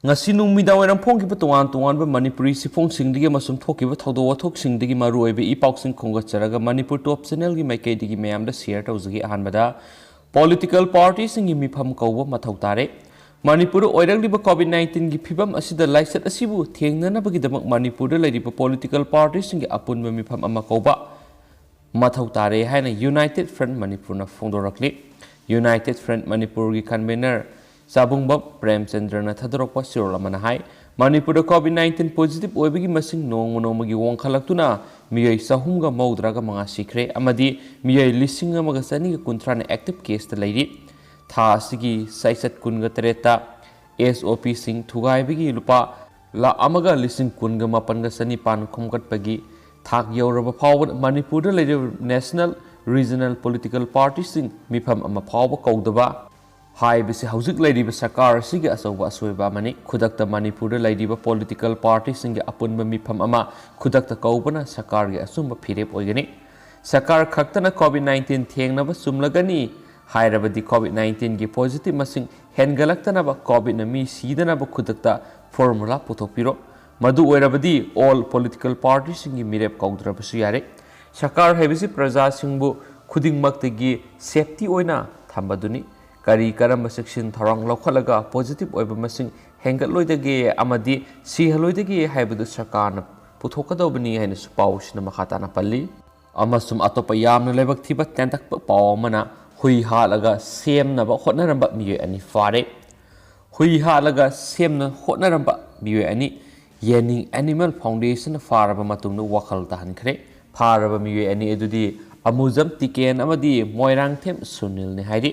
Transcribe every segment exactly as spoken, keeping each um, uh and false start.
ꯉꯁꯤ ꯅꯨꯃꯤꯗꯥꯡꯋꯥꯏꯔꯝ ꯐꯣꯡꯈꯤꯕ ꯇꯣꯉꯥꯟ ꯇꯣꯉꯥꯟꯕ ꯃꯅꯤꯄꯨꯔꯤ ꯆꯦꯐꯣꯡꯁꯤꯡꯗꯒꯤ ꯑꯃꯁꯨꯡ ꯊꯣꯛꯈꯤꯕ ꯊꯧꯗꯣꯛ ꯋꯥꯊꯣꯛꯁꯤꯡꯗꯒꯤ ꯃꯔꯨꯑꯣꯏꯕ ꯏ ꯄꯥꯎꯁꯤꯡ ꯈꯣꯝꯒꯠꯆꯔꯒ ꯃꯅꯤꯄꯨꯔ ꯇꯣꯞ ꯆꯦꯅꯦꯜꯒꯤ ꯃꯥꯏꯀꯩꯗꯒꯤ ꯃꯌꯥꯝꯗ ꯁꯤꯌꯔ ꯇꯧꯖꯒꯦ꯫ ꯑꯍꯥꯟꯕꯗ, ꯄꯣꯂꯤꯇꯤꯀꯦꯜ ꯄꯥꯔꯇꯤꯁꯤꯡꯒꯤ ꯃꯤꯐꯝ ꯀꯧꯕ ꯃꯊꯧ ꯇꯥꯔꯦ꯫ ꯃꯅꯤꯄꯨꯔꯗ ꯑꯣꯏꯔꯛꯂꯤꯕ ꯀꯣꯚꯤꯗ ꯅꯥꯏꯟꯇꯤꯟꯒꯤ ꯐꯤꯕꯝ ꯑꯁꯤꯗ ꯂꯥꯏꯆꯠ ꯑꯁꯤꯕꯨ ꯊꯦꯡꯅꯅꯕꯒꯤꯗꯃꯛ ꯃꯅꯤꯄꯨꯔꯗ ꯂꯩꯔꯤꯕ ꯄꯣꯂꯤꯇꯤꯀꯦꯜ ꯄꯥꯔꯇꯤꯁꯤꯡꯒꯤ ꯑꯄꯨꯟꯕ ꯃꯤꯐꯝ ꯑꯃ ꯀꯧꯕ ꯃꯊꯧ ꯇꯥꯔꯦ ꯍꯥꯏꯅ ꯌꯨꯅꯥꯏꯇꯦꯗ ꯐ꯭ꯔꯟꯠ ꯃꯅꯤꯄꯨꯔꯅ ꯐꯣꯡꯗꯣꯔꯛꯂꯤ꯫ ꯌꯨꯅꯥꯏꯇꯦꯗ ꯐ꯭ꯔꯟꯠ ꯃꯅꯤꯄꯨꯔꯒꯤ ꯀꯟꯚꯦꯅꯔ ꯆꯥꯕꯨꯡꯕꯝ ꯄ꯭ꯔꯦꯝꯆꯟꯗ꯭ꯔꯅ ꯊꯥꯗꯣꯔꯛꯄ ꯆꯦꯔꯣꯜ ꯑꯃꯅ ꯍꯥꯏ, ꯃꯅꯤꯄꯨꯔꯗ ꯀꯣꯚꯤꯗ ꯅꯥꯏꯟꯇꯤꯟ ꯄꯣꯖꯤꯇꯤꯚ ꯑꯣꯏꯕꯒꯤ ꯃꯁꯤꯡ ꯅꯣꯡꯃ ꯅꯣꯡꯃꯒꯤ ꯋꯥꯡꯈꯠꯂꯛꯇꯨꯅ ꯃꯤꯑꯣꯏ ꯆꯍꯨꯝꯒ ꯃꯧꯗ꯭ꯔꯥꯒ ꯃꯉꯥ ꯁꯤꯈ꯭ꯔꯦ ꯑꯃꯗꯤ ꯃꯤꯑꯣꯏ ꯂꯤꯁꯤꯡ ꯑꯃꯒ ꯆꯅꯤꯒ ꯀꯨꯟꯊ꯭ꯔꯥꯅ ꯑꯦꯛꯇꯤꯚ ꯀꯦꯁꯇ ꯂꯩꯔꯤ꯫ ꯊꯥ ꯑꯁꯤꯒꯤ ꯆꯩꯆꯠ ꯀꯨꯟꯒ ꯇꯔꯦꯠꯇ ꯑꯦꯁ ꯑꯣ ꯄꯤꯁꯤꯡ ꯊꯨꯒꯥꯏꯕꯒꯤ ꯂꯨꯄꯥ ꯂꯥꯈ ꯑꯃꯒ ꯂꯤꯁꯤꯡ ꯀꯨꯟꯒ ꯃꯥꯄꯟꯒ ꯆꯅꯤꯄꯥꯟ ꯈꯣꯝꯒꯠꯄꯒꯤ ꯊꯥꯛ ꯌꯧꯔꯕ ꯐꯥꯎꯕꯗ ꯃꯅꯤꯄꯨꯔꯗ ꯂꯩꯔꯤꯕ ꯅꯦꯁꯅꯦꯜ, ꯔꯤꯖꯅꯦꯜ ꯄꯣꯂꯤꯇꯤꯀꯦꯜ ꯄꯥꯔꯇꯤꯁꯤꯡ ꯃꯤꯐꯝ ꯑꯃ ꯐꯥꯎꯕ ꯀꯧꯗꯕ ꯍꯥꯏꯕꯁꯤ ꯍꯧꯖꯤꯛ ꯂꯩꯔꯤꯕ ꯁꯔꯀꯥꯔ ꯑꯁꯤꯒꯤ ꯑꯆꯧꯕ ꯑꯁꯣꯏꯕ ꯑꯃꯅꯤ꯫ ꯈꯨꯗꯛꯇ ꯃꯅꯤꯄꯨꯔꯗ ꯂꯩꯔꯤꯕ ꯄꯣꯂꯤꯇꯤꯀꯦꯜ ꯄꯥꯔꯇꯤꯁꯤꯡꯒꯤ ꯑꯄꯨꯟꯕ ꯃꯤꯐꯝ ꯑꯃ ꯈꯨꯗꯛꯇ ꯀꯧꯕꯅ ꯁꯔꯀꯥꯔꯒꯤ ꯑꯆꯨꯝꯕ ꯐꯤꯔꯦꯞ ꯑꯣꯏꯒꯅꯤ꯫ ꯁꯔꯀꯥꯔ ꯈꯛꯇꯅ ꯀꯣꯚꯤꯗ ꯅꯥꯏꯟꯇꯤꯟ ꯊꯦꯡꯅꯕ ꯆꯨꯝꯂꯒꯅꯤ ꯍꯥꯏꯔꯕꯗꯤ ꯀꯣꯚꯤꯗ ꯅꯥꯏꯟꯇꯤꯟꯒꯤ ꯄꯣꯖꯤꯇꯤꯚ ꯃꯁꯤꯡ ꯍꯦꯟꯒꯠꯂꯛꯇꯅꯕ ꯀꯣꯚꯤꯗꯅ ꯃꯤ ꯁꯤꯗꯅꯕ ꯈꯨꯗꯛꯇ ꯐꯣꯔꯃꯨꯂꯥ ꯄꯨꯊꯣꯛꯄꯤꯔꯣ꯫ ꯃꯗꯨ ꯑꯣꯏꯔꯕꯗꯤ ꯑꯣꯜ ꯄꯣꯂꯤꯇꯤꯀꯦꯜ ꯄꯥꯔꯇꯤꯁꯤꯡꯒꯤ ꯃꯤꯔꯦꯞ ꯀꯧꯗ꯭ꯔꯕꯁꯨ ꯌꯥꯔꯦ꯫ ꯁꯔꯀꯥꯔ ꯍꯥꯏꯕꯁꯤ ꯄ꯭ꯔꯖꯥꯁꯤꯡꯕꯨ ꯈꯨꯗꯤꯡꯃꯛꯇꯒꯤ ꯁꯦꯐꯇꯤ ꯑꯣꯏꯅ ꯊꯝꯕꯗꯨꯅꯤ꯫ ꯀꯔꯤ ꯀꯔꯝꯕ ꯆꯦꯛꯁꯤꯟ ꯊꯧꯔꯥꯡ ꯂꯧꯈꯠꯂꯒ ꯄꯣꯖꯤꯇꯤꯚ ꯑꯣꯏꯕ ꯃꯁꯤꯡ ꯍꯦꯟꯒꯠꯂꯣꯏꯗꯒꯦ ꯑꯃꯗꯤ ꯁꯤꯍꯜꯂꯣꯏꯗꯒꯦ ꯍꯥꯏꯕꯗꯨ ꯁꯔꯀꯥꯔꯅ ꯄꯨꯊꯣꯛꯀꯗꯧꯕꯅꯤ ꯍꯥꯏꯅꯁꯨ ꯄꯥꯎꯁꯤꯅ ꯃꯈꯥ ꯇꯥꯅ ꯄꯜꯂꯤ꯫ ꯑꯃꯁꯨꯡ ꯑꯇꯣꯞꯄ ꯌꯥꯝꯅ ꯂꯥꯏꯕꯛ ꯊꯤꯕ ꯇꯦꯟꯇꯛꯄ ꯄꯥꯎ ꯑꯃꯅ, ꯍꯨꯏ ꯍꯥꯠꯂꯒ ꯁꯦꯝꯅꯕ ꯍꯣꯠꯅꯔꯝꯕ ꯃꯤꯑꯣꯏ ꯑꯅꯤ ꯐꯥꯔꯦ꯫ ꯍꯨꯏ ꯍꯥꯠꯂꯒ ꯁꯦꯝꯅ ꯍꯣꯠꯅꯔꯝꯕ ꯃꯤꯑꯣꯏ ꯑꯅꯤ ꯌꯦꯅꯤꯡ ꯑꯦꯅꯤꯃꯦꯜ ꯐꯥꯎꯟꯗꯦꯁꯟꯅ ꯐꯥꯔꯕ ꯃꯇꯨꯡꯗ ꯋꯥꯈꯜ ꯇꯥꯍꯟꯈ꯭ꯔꯦ꯫ ꯐꯥꯔꯕ ꯃꯤꯑꯣꯏ ꯑꯅꯤ ꯑꯗꯨꯗꯤ ꯑꯃꯨꯖꯝ ꯇꯤꯀꯦꯟ ꯑꯃꯗꯤ ꯃꯣꯏꯔꯥꯡꯊꯦꯝ ꯁꯨꯅꯤꯜꯅꯤ ꯍꯥꯏꯔꯤ꯫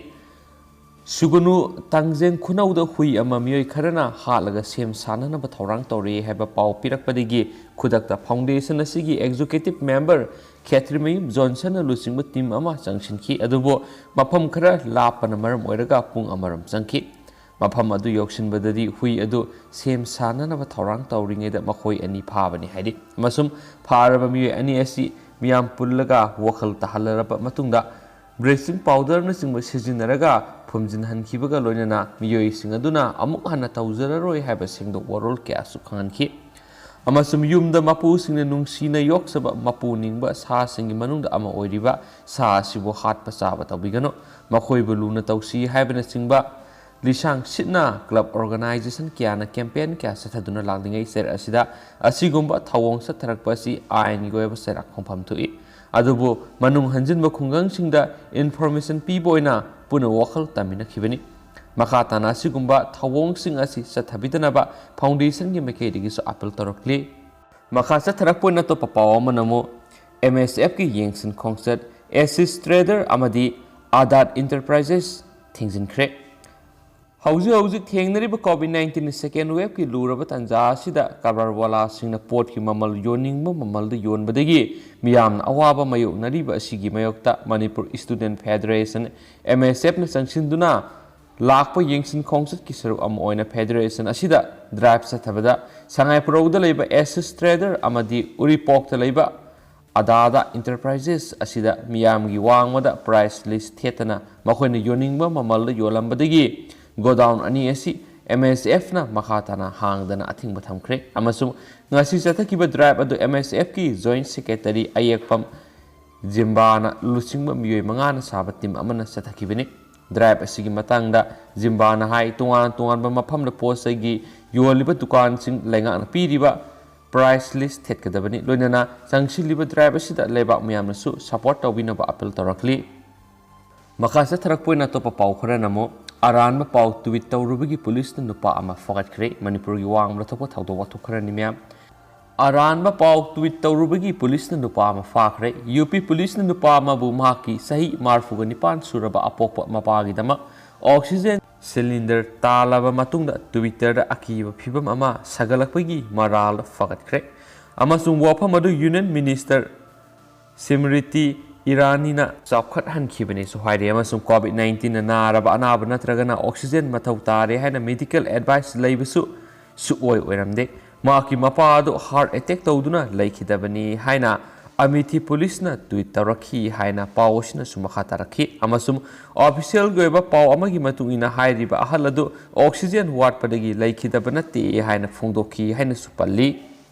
ꯁꯨꯒꯅꯨ ꯇꯥꯡꯖꯦꯡ ꯈꯨꯅꯧꯗ ꯍꯨꯏ ꯑꯃ ꯃꯤꯑꯣꯏ ꯈꯔꯅ ꯍꯥꯠꯂꯒ ꯁꯦꯝ ꯁꯥꯅꯅꯕ ꯊꯧꯔꯥꯡ ꯇꯧꯔꯤ ꯍꯥꯏꯕ ꯄꯥꯎ ꯄꯤꯔꯛꯄꯗꯒꯤ ꯈꯨꯗꯛꯇ ꯐꯥꯎꯟꯗꯦꯁꯟ ꯑꯁꯤꯒꯤ ꯑꯦꯛꯖꯤꯀ꯭ꯌꯨꯇꯤꯚ ꯃꯦꯝꯕꯔ ꯈꯦꯇ꯭ꯔꯤꯃꯌꯨꯝ ꯖꯣꯟꯁꯟꯅ ꯂꯨꯆꯤꯡꯕ ꯇꯤꯝ ꯑꯃ ꯆꯪꯁꯤꯟꯈꯤ꯫ ꯑꯗꯨꯕꯨ ꯃꯐꯝ ꯈꯔ ꯂꯥꯞꯄꯅ ꯃꯔꯝ ꯑꯣꯏꯔꯒ ꯄꯨꯡ ꯑꯃꯔꯣꯝ ꯆꯪꯈꯤ꯫ ꯃꯐꯝ ꯑꯗꯨ ꯌꯧꯁꯤꯟꯕꯗꯗꯤ ꯍꯨꯏ ꯑꯗꯨ ꯁꯦꯝ ꯁꯥꯅꯅꯕ ꯊꯧꯔꯥꯡ ꯇꯧꯔꯤꯉꯩꯗ ꯃꯈꯣꯏ ꯑꯅꯤ ꯐꯥꯕꯅꯤ ꯍꯥꯏꯔꯤ꯫ ꯑꯃꯁꯨꯡ ꯐꯥꯔꯕ ꯃꯤꯑꯣꯏ ꯑꯅꯤ ꯑꯁꯤ ꯃꯤꯌꯥꯝ ꯄꯨꯜꯂꯒ ꯋꯥꯈꯜ ꯇꯥꯍꯜꯂꯔꯕ ꯃꯇꯨꯡꯗ ꯕ꯭ꯂꯤꯆꯤꯡ ꯄꯥꯎꯗꯔꯅꯆꯤꯡꯕ ꯁꯤꯖꯤꯟꯅꯔꯒ ꯐꯨꯝꯖꯤꯟꯍꯟꯈꯤꯕꯒ ꯂꯣꯏꯅꯅ ꯃꯤꯑꯣꯏꯁꯤꯡ ꯑꯗꯨꯅ ꯑꯃꯨꯛ ꯍꯟꯅ ꯇꯧꯖꯔꯔꯣꯏ ꯍꯥꯏꯕ ꯁꯦꯡꯗꯣꯛ ꯋꯥꯔꯣꯜ ꯀꯌꯥꯁꯨ ꯈꯪꯍꯟꯈꯤ꯫ ꯑꯃꯁꯨꯡ ꯌꯨꯝꯗ ꯃꯄꯨꯁꯤꯡꯅ ꯅꯨꯡꯁꯤꯅ ꯌꯣꯛꯆꯕ ꯃꯄꯨ ꯅꯤꯡꯕ ꯁꯥꯁꯤꯡꯒꯤ ꯃꯅꯨꯡꯗ ꯑꯃ ꯑꯣꯏꯔꯤꯕ ꯁꯥ ꯑꯁꯤꯕꯨ ꯍꯥꯠꯄ ꯆꯥꯕ ꯇꯧꯕꯤꯒꯅꯨ, ꯃꯈꯣꯏꯕꯨ ꯂꯨꯅ ꯇꯧꯁꯤ ꯍꯥꯏꯕꯅꯆꯤꯡꯕ ꯂꯤꯁꯥꯡ ꯁꯤꯠꯅ ꯀ꯭ꯂꯕ ꯑꯣꯔꯒꯅꯥꯏꯖꯦꯁꯟ ꯀꯌꯥꯅ ꯀꯦꯝꯄꯦꯟ ꯀꯌꯥ ꯆꯠꯊꯗꯨꯅ ꯂꯥꯛꯂꯤꯉꯩ ꯆꯩꯔꯛ ꯑꯁꯤꯗ ꯑꯁꯤꯒꯨꯝꯕ ꯊꯧꯑꯣꯡ ꯆꯠꯊꯔꯛꯄ ꯑꯁꯤ ꯑꯥꯏꯟꯒꯤ ꯑꯣꯏꯕ ꯆꯩꯔꯥꯛ ꯈꯣꯡꯐꯝ ꯊꯣꯛꯏ꯫ ꯑꯗꯨꯕꯨ ꯃꯅꯨꯡ ꯍꯟꯖꯤꯟꯕ ꯈꯨꯡꯒꯪꯁꯤꯡꯗ ꯏꯟꯐꯣꯔꯃꯦꯁꯟ ꯄꯤꯕ ꯑꯣꯏꯅ ꯄꯨꯟꯅ ꯋꯥꯈꯜ ꯇꯥꯃꯤꯟꯅꯈꯤꯕꯅꯤ꯫ ꯃꯈꯥ ꯇꯥꯅ ꯑꯁꯤꯒꯨꯝꯕ ꯊꯧꯑꯣꯡꯁꯤꯡ ꯑꯁꯤ ꯆꯠꯊꯕꯤꯗꯅꯕ ꯐꯥꯎꯟꯗꯦꯁꯟꯒꯤ ꯃꯥꯏꯀꯩꯗꯒꯤꯁꯨ ꯑꯥꯄꯤꯜ ꯇꯧꯔꯛꯂꯤ꯫ ꯃꯈꯥ ꯆꯠꯊꯔꯛꯄ ꯑꯣꯏꯅ ꯑꯇꯣꯞꯄ ꯄꯥꯎ ꯑꯃꯅ ꯑꯃꯨꯛ ꯑꯦꯝ ꯑꯦꯁ ꯑꯦꯐꯀꯤ ꯌꯦꯡꯁꯤꯟ ꯈꯣꯡꯆꯠ ꯑꯦꯁꯤꯁ ꯇ꯭ꯔꯦꯗꯔ ꯑꯃꯗꯤ ꯑꯥꯗꯥꯠ ꯏꯟꯇꯔꯄ꯭ꯔꯥꯏꯖꯦꯁ ꯊꯤꯡꯖꯤꯟꯈ꯭ꯔꯦ꯫ ꯍꯧꯖꯤꯛ ꯍꯧꯖꯤꯛ ꯊꯦꯡꯅꯔꯤꯕ ꯀꯣꯚꯤꯗ ꯅꯥꯏꯟꯇꯤꯟ ꯁꯦꯀꯦꯟ ꯋꯦꯕꯀꯤ ꯂꯨꯔꯕ ꯇꯥꯟꯖꯥ ꯑꯁꯤꯗ ꯀꯔꯕꯥꯔꯋꯥꯂꯥꯁꯤꯡꯅ ꯄꯣꯠꯀꯤ ꯃꯃꯜ ꯌꯣꯟꯅꯤꯡꯕ ꯃꯃꯜꯗ ꯌꯣꯟꯕꯗꯒꯤ ꯃꯤꯌꯥꯝꯅ ꯑꯋꯥꯕ ꯃꯥꯌꯣꯛꯅꯔꯤꯕ ꯑꯁꯤꯒꯤ ꯃꯥꯌꯣꯛꯇ ꯃꯅꯤꯄꯨꯔ ꯏꯁꯇꯨꯗꯦꯟ ꯐꯦꯗꯔꯦꯁꯟ, ꯑꯦꯝ ꯑꯦꯁ ꯑꯦꯐꯅ ꯆꯪꯁꯤꯟꯗꯨꯅ ꯂꯥꯛꯄ ꯌꯦꯡꯁꯤꯟ ꯈꯣꯡꯆꯠꯀꯤ ꯁꯔꯨꯛ ꯑꯃ ꯑꯣꯏꯅ ꯐꯦꯗꯔꯦꯁꯟ ꯑꯁꯤꯗ ꯗ꯭ꯔꯥꯏꯚ ꯆꯠꯊꯕꯗ ꯁꯉꯥꯏꯄ꯭ꯔꯧꯗ ꯂꯩꯕ ꯑꯦꯁꯤꯁ ꯇ꯭ꯔꯦꯗꯔ ꯑꯃꯗꯤ ꯎꯔꯤꯄꯣꯛꯇ ꯂꯩꯕ ꯑꯗꯥꯗ ꯏꯟꯇꯔꯄ꯭ꯔꯥꯏꯖꯦꯁ ꯑꯁꯤꯗ ꯃꯤꯌꯥꯝꯒꯤ ꯋꯥꯡꯃꯗ ꯄ꯭ꯔꯥꯏꯁ ꯂꯤꯁ ꯊꯦꯠꯇꯅ ꯃꯈꯣꯏꯅ ꯌꯣꯟꯅꯤꯡꯕ ꯃꯃꯜꯗ ꯌꯣꯜꯂꯝꯕꯗꯒꯤ ꯒꯣꯗꯥꯎꯟ ꯑꯅꯤ ꯑꯁꯤ ꯑꯦꯝ ꯑꯦꯁ ꯑꯦꯐꯅ ꯃꯈꯥ ꯇꯥꯅ ꯍꯥꯡꯗꯅ ꯑꯊꯤꯡꯕ ꯊꯝꯈ꯭ꯔꯦ꯫ ꯑꯃꯁꯨꯡ ꯉꯁꯤ ꯆꯠꯊꯈꯤꯕ ꯗ꯭ꯔꯥꯏꯚ ꯑꯗꯨ ꯑꯦꯝ ꯑꯦꯁ ꯑꯦꯐꯀꯤ ꯖꯣꯏꯟꯠ ꯁꯦꯀ꯭ꯔꯦꯇꯔꯤ ꯑꯌꯦꯛꯄꯝ ꯖꯤꯝꯕꯥꯅ ꯂꯨꯆꯤꯡꯕ ꯃꯤꯑꯣꯏ ꯃꯉꯥꯅ ꯁꯥꯕ ꯇꯤꯝ ꯑꯃꯅ ꯆꯠꯊꯈꯤꯕꯅꯤ꯫ ꯗ꯭ꯔꯥꯏꯚ ꯑꯁꯤꯒꯤ ꯃꯇꯥꯡꯗ ꯖꯤꯝꯕꯥꯅ ꯍꯥꯏ, ꯇꯣꯉꯥꯟ ꯇꯣꯉꯥꯟꯕ ꯃꯐꯝꯗ ꯄꯣꯠ ꯆꯩꯒꯤ ꯌꯣꯜꯂꯤꯕ ꯗꯨꯀꯥꯟꯁꯤꯡ ꯂꯩꯉꯥꯛꯅ ꯄꯤꯔꯤꯕ ꯄ꯭ꯔꯥꯏꯁ ꯂꯤꯁ ꯊꯦꯠꯀꯗꯕꯅꯤ꯫ ꯂꯣꯏꯅꯅ ꯆꯪꯁꯤꯜꯂꯤꯕ ꯗ꯭ꯔꯥꯏꯚ ꯑꯁꯤꯗ ꯂꯩꯕꯥꯛ ꯃꯤꯌꯥꯝꯅꯁꯨ ꯁꯄꯣꯔꯠ ꯇꯧꯕꯤꯅꯕ ꯑꯥꯄꯤꯜ ꯇꯧꯔꯛꯂꯤ꯫ ꯃꯈꯥ ꯆꯠꯊꯔꯛꯄ ꯑꯣꯏꯅ ꯑꯇꯣꯞꯄ ꯄꯥꯎ ꯈꯔꯅ ꯑꯃꯨꯛ ꯑꯔꯥꯟꯕ ꯄꯥꯎ ꯇ꯭ꯋꯤꯠ ꯇꯧꯔꯨꯕꯒꯤ ꯄꯨꯂꯤꯁꯅ ꯅꯨꯄꯥ ꯑꯃ ꯐꯥꯒꯠꯈ꯭ꯔꯦ꯫ ꯃꯅꯤꯄꯨꯔꯒꯤ ꯋꯥꯡꯃꯗ ꯊꯣꯛꯄ ꯊꯧꯗꯣꯛ ꯋꯥꯊꯣꯛ ꯈꯔꯅꯤ ꯃꯌꯥꯝ꯫ ꯑꯔꯥꯟꯕ ꯄꯥꯎ ꯇ꯭ꯋꯤꯠ ꯇꯧꯔꯨꯕꯒꯤ ꯄꯨꯂꯤꯁꯅ ꯅꯨꯄꯥ ꯑꯃ ꯐꯥꯈ꯭ꯔꯦ꯫ ꯌꯨ ꯄꯤ ꯄꯨꯂꯤꯁꯅ ꯅꯨꯄꯥ ꯑꯃꯕꯨ ꯃꯍꯥꯛꯀꯤ ꯆꯍꯤ ꯃꯔꯤꯐꯨꯒ ꯅꯤꯄꯥꯟ ꯁꯨꯔꯕ ꯑꯄꯣꯛꯄ ꯃꯄꯥꯒꯤꯗꯃꯛ ꯑꯣꯛꯁꯤꯖꯦꯟ ꯁꯤꯂꯤꯟꯗꯔ ꯇꯥꯜꯂꯕ ꯃꯇꯨꯡꯗ ꯇ꯭ꯋꯤꯇꯔꯗ ꯑꯀꯤꯕ ꯐꯤꯚꯝ ꯑꯃ ꯁꯥꯒꯠꯂꯛꯄꯒꯤ ꯃꯔꯥꯜ ꯐꯒꯠꯈ꯭ꯔꯦ꯫ ꯑꯃꯁꯨꯡ ꯋꯥꯐꯝ ꯑꯗꯨ ꯌꯨꯅꯤꯌꯟ ꯃꯤꯅꯤꯁꯇꯔ ꯁ꯭ꯃ꯭ꯔꯤꯇꯤ ꯏꯔꯥꯅꯤꯅ ꯆꯥꯎꯈꯠꯍꯟꯈꯤꯕꯅꯦꯁꯨ ꯍꯥꯏꯔꯤ꯫ ꯑꯃꯁꯨꯡ ꯀꯣꯚꯤꯗ ꯅꯥꯏꯟꯇꯤꯟꯅ ꯅꯥꯔꯕ ꯑꯅꯥꯕ ꯅꯠꯇ꯭ꯔꯒꯅ ꯑꯣꯛꯁꯤꯖꯦꯟ ꯃꯊꯧ ꯇꯥꯔꯦ ꯍꯥꯏꯅ ꯃꯦꯗꯤꯀꯦꯜ ꯑꯦꯗꯚꯥꯏꯁ ꯂꯩꯕꯁꯨ ꯁꯨꯛꯑꯣꯏ ꯑꯣꯏꯔꯝꯗꯦ꯫ ꯃꯍꯥꯛꯀꯤ ꯃꯄꯥ ꯑꯗꯨ ꯍꯥꯔꯠ ꯑꯦꯇꯦꯛ ꯇꯧꯗꯨꯅ ꯂꯩꯈꯤꯗꯕꯅꯤ ꯍꯥꯏꯅ ꯑꯃꯦꯊꯤ ꯄꯨꯂꯤꯁꯅ ꯇ꯭ꯋꯤꯠ ꯇꯧꯔꯛꯈꯤ ꯍꯥꯏꯅ ꯄꯥꯎ ꯑꯁꯤꯅꯁꯨ ꯃꯈꯥ ꯇꯥꯔꯛꯈꯤ꯫ ꯑꯃꯁꯨꯡ ꯑꯣꯐꯤꯁꯤꯌꯦꯜꯒꯤ ꯑꯣꯏꯕ ꯄꯥꯎ ꯑꯃꯒꯤ ꯃꯇꯨꯡ ꯏꯟꯅ, ꯍꯥꯏꯔꯤꯕ ꯑꯍꯜ ꯑꯗꯨ ꯑꯣꯛꯁꯤꯖꯦꯟ ꯋꯥꯠꯄꯗꯒꯤ ꯂꯩꯈꯤꯗꯕ ꯅꯠꯇꯦ ꯍꯥꯏꯅ ꯐꯣꯡꯗꯣꯛꯈꯤ ꯍꯥꯏꯅꯁꯨ ꯄꯜꯂꯤ꯫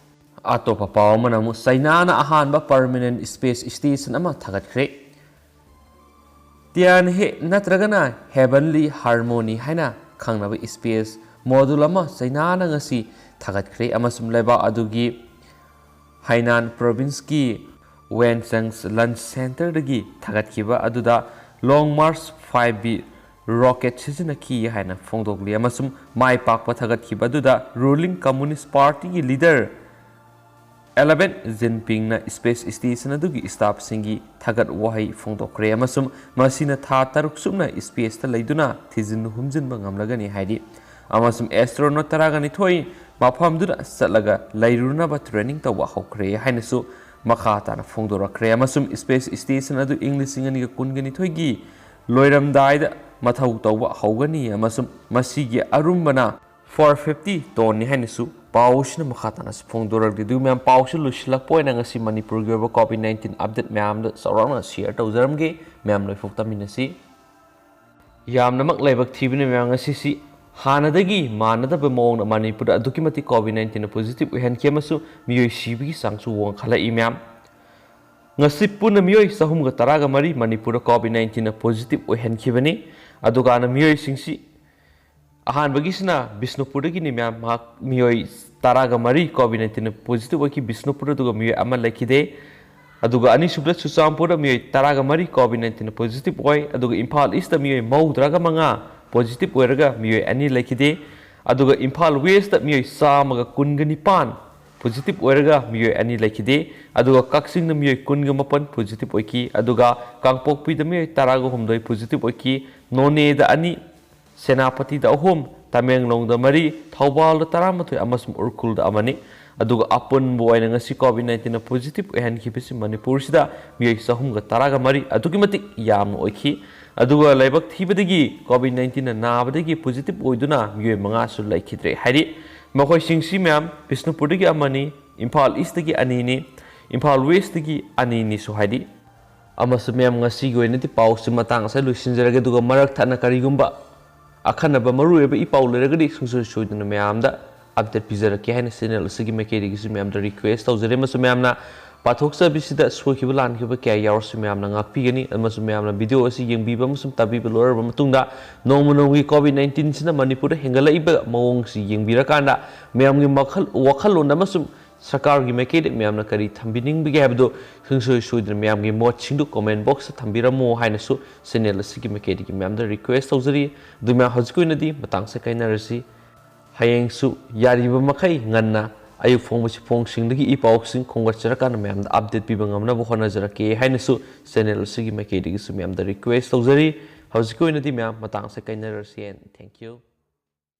ꯑꯇꯣꯞꯄ ꯄꯥꯎ ꯑꯃꯅ ꯑꯃꯨꯛ ꯆꯩꯅꯥꯅ ꯑꯍꯥꯟꯕ ꯄꯔꯃꯅꯦꯟ ꯁ꯭ꯄꯦꯁ ꯁ꯭ꯇꯦꯁꯟ ꯑꯃ ꯊꯥꯒꯠꯈ꯭ꯔꯦ꯫ ꯇꯤꯌꯥꯟꯍꯦ ꯅꯠꯇ꯭ꯔꯒꯅ ꯍꯦꯕꯟꯂꯤ ꯍꯥꯔꯃꯣꯅꯤ ꯍꯥꯏꯅ ꯈꯪꯅꯕ ꯁ꯭ꯄꯦꯁ ꯃꯣꯗꯨꯜ ꯑꯃ ꯆꯩꯅꯥꯅ ꯉꯁꯤ ꯊꯥꯒꯠꯈ꯭ꯔꯦ, ꯑꯃꯁꯨꯡ ꯂꯩꯕꯥꯛ ꯑꯗꯨꯒꯤ ꯍꯥꯏꯅꯥꯟ ꯄ꯭ꯔꯣꯚꯤꯟꯁꯀꯤ ꯋꯦꯟꯆꯪꯁ ꯂꯟꯆ ꯁꯦꯟꯇꯔꯗꯒꯤ ꯊꯥꯒꯠꯈꯤꯕ ꯑꯗꯨꯗ ꯂꯣꯡ ꯃꯥꯔꯆ ꯐꯥꯏꯚ ꯕꯤ ꯔꯣꯀꯦꯠ ꯁꯤꯖꯤꯟꯅꯈꯤ ꯍꯥꯏꯅ ꯐꯣꯡꯗꯣꯛꯂꯤ, ꯑꯃꯁꯨꯡ ꯃꯥꯏ ꯄꯥꯛꯄ ꯊꯥꯒꯠꯈꯤꯕ ꯑꯗꯨꯗ ꯔꯨꯂꯤꯡ ꯀꯝꯃꯨꯅꯤꯁ ꯄꯥꯔꯇꯤꯒꯤ ꯂꯤꯗꯔ ꯑꯦꯂꯕꯦꯟ ꯖꯤꯟꯄꯤꯡꯅ ꯁ꯭ꯄꯦꯁ ꯁ꯭ꯇꯦꯁꯟ ꯑꯗꯨꯒꯤ ꯁ꯭ꯇꯥꯐꯁꯤꯡꯒꯤ ꯊꯥꯒꯠ ꯋꯥꯍꯩ ꯐꯣꯡꯗꯣꯛꯈ꯭ꯔꯦ, ꯑꯃꯁꯨꯡ ꯃꯁꯤꯅ ꯊꯥ ꯇꯔꯨꯛ ꯆꯨꯞꯅ ꯁ꯭ꯄꯦꯁꯇ ꯂꯩꯗꯨꯅ ꯊꯤꯖꯤꯟ ꯍꯨꯝꯖꯤꯟꯕ ꯉꯝꯂꯒꯅꯤ ꯍꯥꯏꯔꯤ꯫ ꯑꯃꯁꯨꯡ ꯑꯦꯁꯇ꯭ꯔꯣꯅꯣꯠ ꯇꯔꯥꯒ ꯅꯤꯊꯣꯏ ꯃꯐꯝꯗꯨꯗ ꯆꯠꯂꯒ ꯂꯩꯔꯨꯅꯕ ꯇ꯭ꯔꯦꯅꯤꯡ ꯇꯧꯕ ꯍꯧꯈ꯭ꯔꯦ ꯍꯥꯏꯅꯁꯨ ꯃꯈꯥ ꯇꯥꯅ ꯐꯣꯡꯗꯣꯔꯛꯈ꯭ꯔꯦ, ꯑꯃꯁꯨꯡ ꯁ꯭ꯄꯦꯁ ꯁ꯭ꯇꯦꯁꯟ ꯑꯗꯨ ꯏꯪ ꯂꯤꯁꯤꯡ ꯑꯅꯤꯒ ꯀꯨꯟꯒ ꯅꯤꯊꯣꯏꯒꯤ ꯂꯣꯏꯔꯝꯗꯥꯏꯗ ꯃꯊꯧ ꯇꯧꯕ ꯍꯧꯒꯅꯤ, ꯑꯃꯁꯨꯡ ꯃꯁꯤꯒꯤ ꯑꯔꯨꯝꯕꯅ ꯐꯣꯔ ꯐꯤꯐꯇꯤ ꯇꯣꯟꯅꯤ ꯍꯥꯏꯅꯁꯨ ꯄꯥꯎꯁꯤꯅ ꯃꯈꯥ ꯇꯥꯅꯁꯨ ꯐꯣꯡꯗꯣꯔꯛꯂꯤ꯫ ꯑꯗꯨꯒ ꯃꯌꯥꯝ, ꯄꯥꯎꯁꯤ ꯂꯣꯏꯁꯤꯜꯂꯛꯄ ꯑꯣꯏꯅ ꯉꯁꯤ ꯃꯅꯤꯄꯨꯔꯒꯤ ꯑꯣꯏꯕ ꯀꯣꯚꯤꯗ ꯅꯥꯏꯟꯇꯤꯟ ꯑꯞꯗꯦꯠ ꯃꯌꯥꯝꯗ ꯆꯥꯎꯔꯥꯛꯅ ꯁꯤꯌꯔ ꯇꯧꯖꯔꯝꯒꯦ꯫ ꯃꯌꯥꯝ ꯂꯣꯏꯐꯥꯎ ꯇꯥꯃꯤꯟꯅꯁꯤ꯫ ꯌꯥꯝꯅꯃꯛ ꯂꯥꯏꯕꯛ ꯊꯤꯕꯅꯤ ꯃꯌꯥꯝ, ꯉꯁꯤꯁꯤ ꯍꯥꯟꯅꯗꯒꯤ ꯃꯥꯟꯅꯗꯕ ꯃꯑꯣꯡꯗ ꯃꯅꯤꯄꯨꯔꯗ ꯑꯗꯨꯛꯀꯤ ꯃꯇꯤꯛ ꯀꯣꯚꯤꯗ ꯅꯥꯏꯟꯇꯤꯟꯅ ꯄꯣꯖꯤꯇꯤꯚ ꯑꯣꯏꯍꯟꯈꯤ ꯑꯃꯁꯨꯡ ꯃꯤꯑꯣꯏ ꯁꯤꯕꯒꯤ ꯆꯥꯡꯁꯨ ꯋꯥꯡꯈꯠꯂꯛꯏ ꯃꯌꯥꯝ꯫ ꯉꯁꯤ ꯄꯨꯟꯅ ꯃꯤꯑꯣꯏ ꯆꯍꯨꯝꯒ ꯇꯔꯥꯒ ꯃꯔꯤ ꯃꯅꯤꯄꯨꯔꯗ ꯀꯣꯚꯤꯗ ꯅꯥꯏꯟꯇꯤꯟꯅ ꯄꯣꯖꯤꯇꯤꯚ ꯑꯣꯏꯍꯟꯈꯤꯕꯅꯤ꯫ ꯑꯗꯨꯒ ꯃꯤꯑꯣꯏꯁꯤꯡꯁꯤ ꯑꯍꯥꯟꯕꯒꯤꯁꯤꯅ ꯕꯤꯁꯅꯨꯄꯨꯔꯗꯒꯤꯅꯤ ꯃꯌꯥꯝ, ꯃꯍꯥꯛ ꯃꯤꯑꯣꯏ ꯇꯔꯥꯒ ꯃꯔꯤ ꯀꯣꯚꯤꯗ ꯅꯥꯏꯟꯇꯤꯟꯅ ꯄꯣꯖꯤꯇꯤꯚ ꯑꯣꯏꯈꯤ, ꯕꯤꯁꯅꯨꯄꯨꯔ, ꯑꯗꯨꯒ ꯃꯤꯑꯣꯏ ꯑꯃ ꯂꯩꯈꯤꯗꯦ꯫ ꯑꯗꯨꯒ ꯑꯅꯤꯁꯨꯕꯗ ꯆꯨꯔꯆꯥꯟꯄꯨꯔꯗ ꯃꯤꯑꯣꯏ ꯇꯔꯥꯒ ꯃꯔꯤ ꯀꯣꯚꯤꯗ ꯅꯥꯏꯟꯇꯤꯟꯅ ꯄꯣꯖꯤꯇꯤꯚ ꯑꯣꯏ꯫ ꯑꯗꯨꯒ ꯏꯝꯐꯥꯜ ꯏꯁꯇ ꯃꯤꯑꯣꯏ ꯃꯧꯗ꯭ꯔꯥꯒ ꯃꯉꯥ ꯄꯣꯖꯤꯇꯤꯚ ꯑꯣꯏꯔꯒ ꯃꯤꯑꯣꯏ ꯑꯅꯤ ꯂꯩꯈꯤꯗꯦ꯫ ꯑꯗꯨꯒ ꯏꯝꯐꯥꯜ ꯋꯦꯁꯇ ꯃꯤꯑꯣꯏ ꯆꯥꯝꯃꯒ ꯀꯨꯟꯒ ꯅꯤꯄꯥꯟ ꯄꯣꯖꯤꯇꯤꯚ ꯑꯣꯏꯔꯒ ꯃꯤꯑꯣꯏ ꯑꯅꯤ ꯂꯩꯈꯤꯗꯦ꯫ ꯑꯗꯨꯒ ꯀꯛꯆꯤꯡꯗ ꯃꯤꯑꯣꯏ ꯀꯨꯟꯒ ꯃꯥꯄꯟ ꯄꯣꯖꯤꯇꯤꯚ ꯑꯣꯏꯈꯤ꯫ ꯑꯗꯨꯒ ꯀꯥꯡꯄꯣꯛꯄꯤꯗ ꯃꯤꯑꯣꯏ ꯇꯔꯥꯒ ꯍꯨꯝꯗꯣꯏ ꯄꯣꯖꯤꯇꯤꯚ ꯑꯣꯏꯈꯤ꯫ ꯅꯣꯅꯦꯗ ꯑꯅꯤ, ꯁꯦꯅꯥꯄꯇꯤꯗ ꯑꯍꯨꯝ, ꯇꯃꯦꯡꯂꯣꯡꯗ ꯃꯔꯤ, ꯊꯧꯕꯥꯜꯗ ꯇꯔꯥꯃꯥꯊꯣꯏ ꯑꯃꯁꯨꯡ ꯎꯈ꯭ꯔꯨꯜꯗ ꯑꯃꯅꯤ꯫ ꯑꯗꯨꯒ ꯑꯄꯨꯟꯕ ꯑꯣꯏꯅ ꯉꯁꯤ ꯀꯣꯚꯤꯗ ꯅꯥꯏꯟꯇꯤꯟꯅ ꯄꯣꯖꯤꯇꯤꯚ ꯑꯣꯏꯍꯟꯈꯤꯕꯁꯤ ꯃꯅꯤꯄꯨꯔꯁꯤꯗ ꯃꯤꯑꯣꯏ ꯆꯍꯨꯝꯒ ꯇꯔꯥꯒ ꯃꯔꯤ, ꯑꯗꯨꯛꯀꯤ ꯃꯇꯤꯛ ꯌꯥꯝꯅ ꯑꯣꯏꯈꯤ꯫ ꯑꯗꯨꯒ ꯂꯥꯏꯕꯛ ꯊꯤꯕꯗꯒꯤ ꯀꯣꯚꯤꯗ ꯅꯥꯏꯟꯇꯤꯟꯅ ꯅꯥꯕꯗꯒꯤ ꯄꯣꯖꯤꯇꯤꯚ ꯑꯣꯏꯗꯨꯅ ꯃꯤꯑꯣꯏ ꯃꯉꯥꯁꯨ ꯂꯩꯈꯤꯗ꯭ꯔꯦ ꯍꯥꯏꯔꯤ꯫ ꯃꯈꯣꯏꯁꯤꯡꯁꯤ ꯃꯌꯥꯝ ꯕꯤꯁꯅꯨꯄꯨꯔꯗꯒꯤ ꯑꯃꯅꯤ, ꯏꯝꯐꯥꯜ ꯏꯁꯇꯒꯤ ꯑꯅꯤꯅꯤ, ꯏꯝꯐꯥꯜ ꯋꯦꯁꯇꯒꯤ ꯑꯅꯤꯅꯤ ꯁꯨꯍꯥꯏꯔꯤ꯫ ꯑꯃꯁꯨ ꯃꯌꯥꯝ, ꯉꯁꯤꯒꯤ ꯑꯣꯏꯅꯗꯤ ꯄꯥꯎꯁꯤ ꯃꯇꯥꯡ ꯑꯁꯤꯗ ꯂꯣꯏꯁꯤꯟꯖꯔꯒꯦ, ꯑꯗꯨꯒ ꯃꯔꯛ ꯊꯠꯅ ꯀꯔꯤꯒꯨꯝꯕ ꯑꯈꯟꯅꯕ ꯃꯔꯨꯑꯣꯏꯕ ꯏ ꯄꯥꯎ ꯂꯩꯔꯒꯗꯤ ꯁꯨꯡꯁꯣꯏ ꯁꯣꯏꯗꯅ ꯃꯌꯥꯝꯗ ꯑꯞꯗꯦꯠ ꯄꯤꯖꯔꯛꯀꯦ ꯍꯥꯏꯅ ꯆꯦꯅꯦꯜ ꯑꯁꯤꯒꯤ ꯃꯥꯏꯀꯩꯗꯒꯤꯁꯨ ꯃꯌꯥꯝꯗ ꯔꯤꯀ꯭ꯋꯦꯁ ꯇꯧꯖꯔꯤ꯫ ꯑꯃꯁꯨ ꯃꯌꯥꯝꯅ ꯄꯥꯊꯣꯛꯆꯕꯤꯁꯤꯗ ꯁꯣꯏꯈꯤꯕ ꯂꯥꯟꯈꯤꯕ ꯀꯌꯥ ꯌꯥꯎꯔꯁꯨ ꯃꯌꯥꯝꯅ ꯉꯥꯛꯄꯤꯒꯅꯤ꯫ ꯑꯃꯁꯨ ꯃꯌꯥꯝꯅ ꯚꯤꯗꯤꯑꯣ ꯑꯁꯤ ꯌꯦꯡꯕꯤꯕ ꯑꯃꯁꯨꯡ ꯇꯥꯕꯤꯕ ꯂꯣꯏꯔꯕ ꯃꯇꯨꯡꯗ, ꯅꯣꯡꯃ ꯅꯣꯡꯃꯒꯤ ꯀꯣꯚꯤꯗ ꯅꯥꯏꯟꯇꯤꯟꯁꯤꯅ ꯃꯅꯤꯄꯨꯔꯗ ꯍꯦꯟꯒꯠꯂꯛꯏꯕ ꯃꯑꯣꯡꯁꯤ ꯌꯦꯡꯕꯤꯔꯀꯥꯟꯗ, ꯃꯌꯥꯝꯒꯤ ꯋꯥꯈꯜ, ꯋꯥꯈꯜꯂꯣꯟ ꯑꯃꯁꯨꯡ ꯁꯔꯀꯥꯔꯒꯤ ꯃꯥꯏꯀꯩꯗ ꯃꯌꯥꯝꯅ ꯀꯔꯤ ꯊꯝꯕꯤꯅꯤꯡꯕꯒꯦ ꯍꯥꯏꯕꯗꯨ ꯁꯨꯡꯁꯣꯏ ꯁꯣꯏꯗꯅ ꯃꯌꯥꯝꯒꯤ ꯃꯣꯠꯁꯤꯡꯗꯨ ꯀꯣꯃꯦꯟ ꯕꯣꯛꯁꯇ ꯊꯝꯕꯤꯔꯝꯃꯨ ꯍꯥꯏꯅꯁꯨ ꯆꯦꯅꯦꯜ ꯑꯁꯤꯒꯤ ꯃꯥꯏꯀꯩꯗꯒꯤ ꯃꯌꯥꯝꯗ ꯔꯤꯀ꯭ꯋꯦꯁ ꯇꯧꯖꯔꯤ꯫ ꯑꯗꯨ ꯃꯌꯥꯝ, ꯍꯧꯖꯤꯛꯀꯤ ꯑꯣꯏꯅꯗꯤ ꯃꯇꯥꯡꯁꯦ ꯀꯥꯏꯅꯔꯁꯤ꯫ ꯍꯌꯦꯡꯁꯨ ꯌꯥꯔꯤꯕ ꯃꯈꯩ ꯉꯟꯅ ꯑꯌꯨꯛ ꯐꯣꯡꯕ ꯆꯦꯐꯣꯡꯁꯤꯡꯗꯒꯤ ꯏ ꯄꯥꯎꯁꯤꯡ ꯈꯣꯝꯒꯠꯆꯔꯀꯥꯟꯗ ꯃꯌꯥꯝꯗ ꯑꯞꯗꯦꯠ ꯄꯤꯕ ꯉꯝꯅꯕ ꯍꯣꯠꯅꯖꯔꯛꯀꯦ ꯍꯥꯏꯅꯁꯨ ꯆꯦꯅꯦꯜ ꯑꯁꯤꯒꯤ ꯃꯥꯏꯀꯩꯗꯒꯤꯁꯨ ꯃꯌꯥꯝꯗ ꯔꯤꯀ꯭ꯋꯦꯁ ꯇꯧꯖꯔꯤ꯫ ꯍꯧꯖꯤꯛꯀꯤ ꯑꯣꯏꯅꯗꯤ ꯃꯌꯥꯝ, ꯃꯇꯥꯡꯁꯦ ꯀꯥꯏꯅꯔꯁꯤ, and thank you꯫